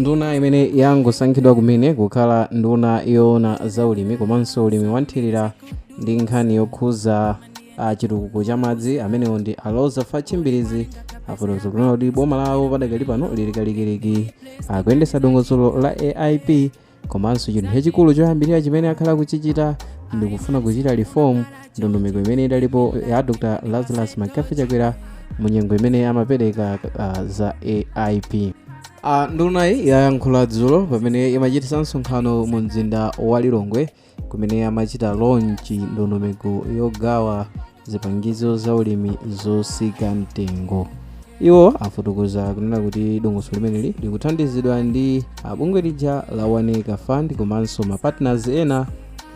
Nduna imene yangosankhidwa kumene kukhala nduna yoona za ulimi komanso ulimi wanthirira ndi nkhani yokhuza chitukuko cha madzi, amenewo ndi a Roza Fatch Mbilizi, afotokoza kunena kuti boma lawo padakali pano lili kalikiliki akuyendetsa dongosolo la AIP, komanso chinthu chachikulu choyambirira chimene akhala kuchichita ndikufuna kuchita reform ndondomeko imene idalipo ya Dr Lazarus McCarthy Chakwera mu nyengo imene amapereka za AIP. Ndunayi yayankhula dzulo pamene imachititsa msonkhano mu mzinda wa Lilongwe, kumene amachita launch ndondomeko yogawa zipangizo za ulimi zosika mtengo. Iwo afotokoza kunena kuti dongosolo limeneli likuthandizidwa ndi bungwe lija la One Acre Fund komanso ma partners ena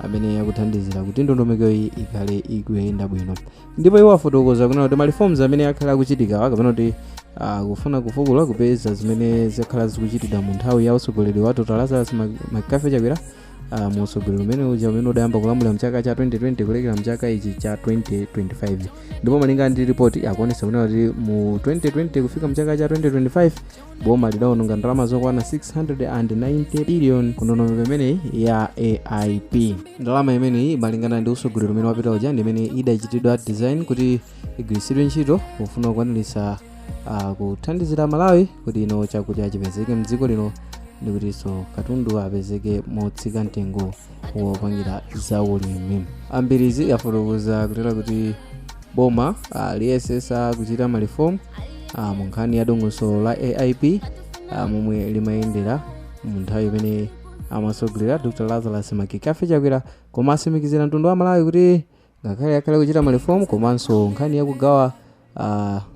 amene akuthandizira kuti ndondomeko iyi ikhale ikuyenda bwino. Ndipo iwo afotokoza kunena kuti ma reforms amene akhala akuchitika, kapena kuti kufuna kufukula kupeza zimene zakhala zikuchitidwa mu nthawi ya utsogoleri wa Dr Lazarus McCarthy Chakwera, mu utsogoleri umene uja umene udayamba kulamulira mchaka cha 2020 kulekera mchaka ichi cha 2025. Ndipo malinga ndi ripoti, akuonesa kunena kuti mu 2020 kufika mchaka cha 2025, boma lidawononga ndalama zokwana 690 billion ku ndondomeko imeneyi ya AIP. Ndalama imeneyi, malingana ndi utsogoleri umene wapita uja, ndi imene idachitidwa design kuti igwiritsidwe ntchito pofuna kukwaniritsa kuthandizira Malawi kuti ino chakudya chipezeke mdziko lino ndikutinso katundu apezeke motsika mtengo wopangira zaulimi. A Mbilizi afotokoza kutera kuti boma liyesesa kuchita ma reform mu nkhani ya dongosolo la AIP momwe limayendera mu nthawi imene amatsogolera Dr Lazarus McCarthy Chakwera, koma atsimikizira mtundu wa Malawi kuti ngakhale akhale kuchita ma reform komanso nkhani yakugawa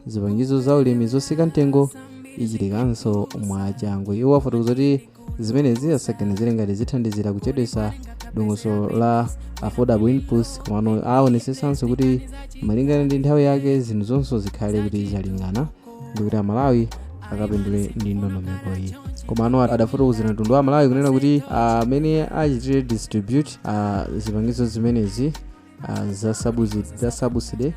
zipangizo za ulimi zosika mtengo ichitikanso mwachangu. Iwo afotokoza kuti zimenezi asaganizire ngati zithandizira kuchedwesa dongosolo la affordable inputs, komano aonesetsanso kuti malingana ndi nthawi yake zinthu zonse zikhale kuti zalingana ndi kuti Amalawi akapindule ndi ndondomeko iyi. Komano adafotokozera mtundu wa Malawi kunena kuti amene achitire distribute zipangizo zimenezi za subsidy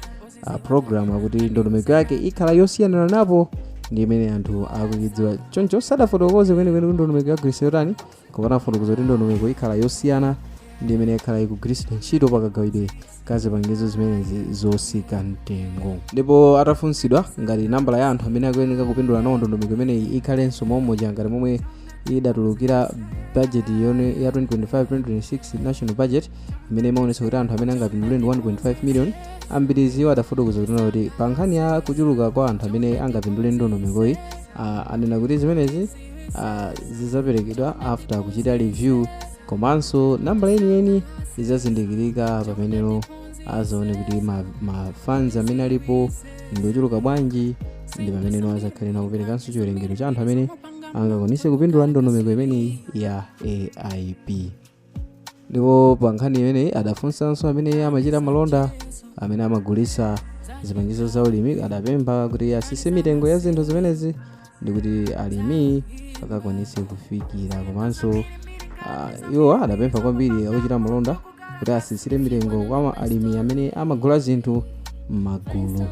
program, akuti ndondomeko yake ikhala yosiyanana napo ndi imene anthu akuidziwa. Choncho sadafotokoze kwenikweni kuti ndondomeko yagwiritsa yotani, koma anafotokoza kuti ndondomeko ikhala yosiyana ndi imene ikhala ikugwiritsidwa ntchito pakagawidwe ka zipangizo zimenezi zosika mtengo. Ndipo atafunsidwa ngati nambala ya anthu amene akuyenera kupindula nawo ndondomeko imeneyi ikhalenso momweja ngati momwe idatulukira budget yone ya 2025-2026 national budget, imene imaonetsa kuti anthu amene angapindule ndi 1.5 million, a Mbiliziwo adafotokoza kunena kuti pa nkhani ya kuchuluka kwa anthu amene angapindule ndondomekoyi, anena kuti zimenezi zidzaperekedwa after kuchita review, komanso nambala yeniyeni idzazindikirika pamenepo azaone kuti ma funds amene alipo ndi ochuluka bwanji, ndi pamenepo azakhale nakuperekanso chiwerengero cha anthu amene angakwanise kupindula ndondomeko imeneyi ya AIP. Ndipo pa nkhani imeneyi adafunsanso amene amachita malonda amene amagulitsa zipangizo za ulimi, adapempha kuti asise mitengo ya zinthu zimenezi ndi kuti alimi akakwanise kufikira. Komanso iwo adapempha kwambiri akuchita malonda kuti asisire mitengo kwa alimi amene amagula zinthu m'magulu.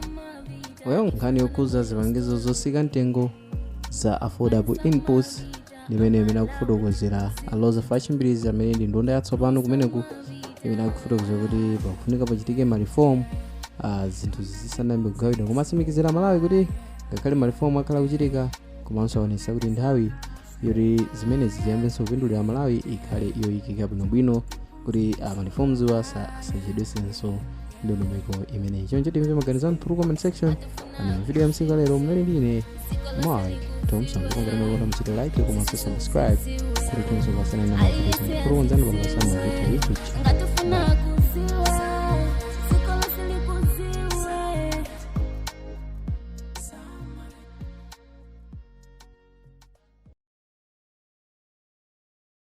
Oyo nkhani yokhuza zipangizo zosika mtengo za affordable inputs ndimene imene akufotokozera a Roza Fatch Mbilizi, amene ndi nduna yatsopano kumeneku, imene akufotokozera kuti pakufunika pachitike ma reform zinthu zisanayambe kugawidwa. Koma atsimikizira Malawi kuti ngakhale ma reform akhala kuchitika, komanso aonetsa kuti nthawi yoti zimenezi ziyambenso kupindulira Malawi ikhale yoyikika bwinobwino kuti ma reforms asachedwesenso ndondomeko imeneyi. Choncho timve maganizo anu through comment section. Amene video ya msiku lero munali ndine Mike Thompson. Ndipo muchite like komanso subscribe kuti tinso pasana na mavidiyo ndikukonzani pano pasana video YouTube channel. Ngatufuna.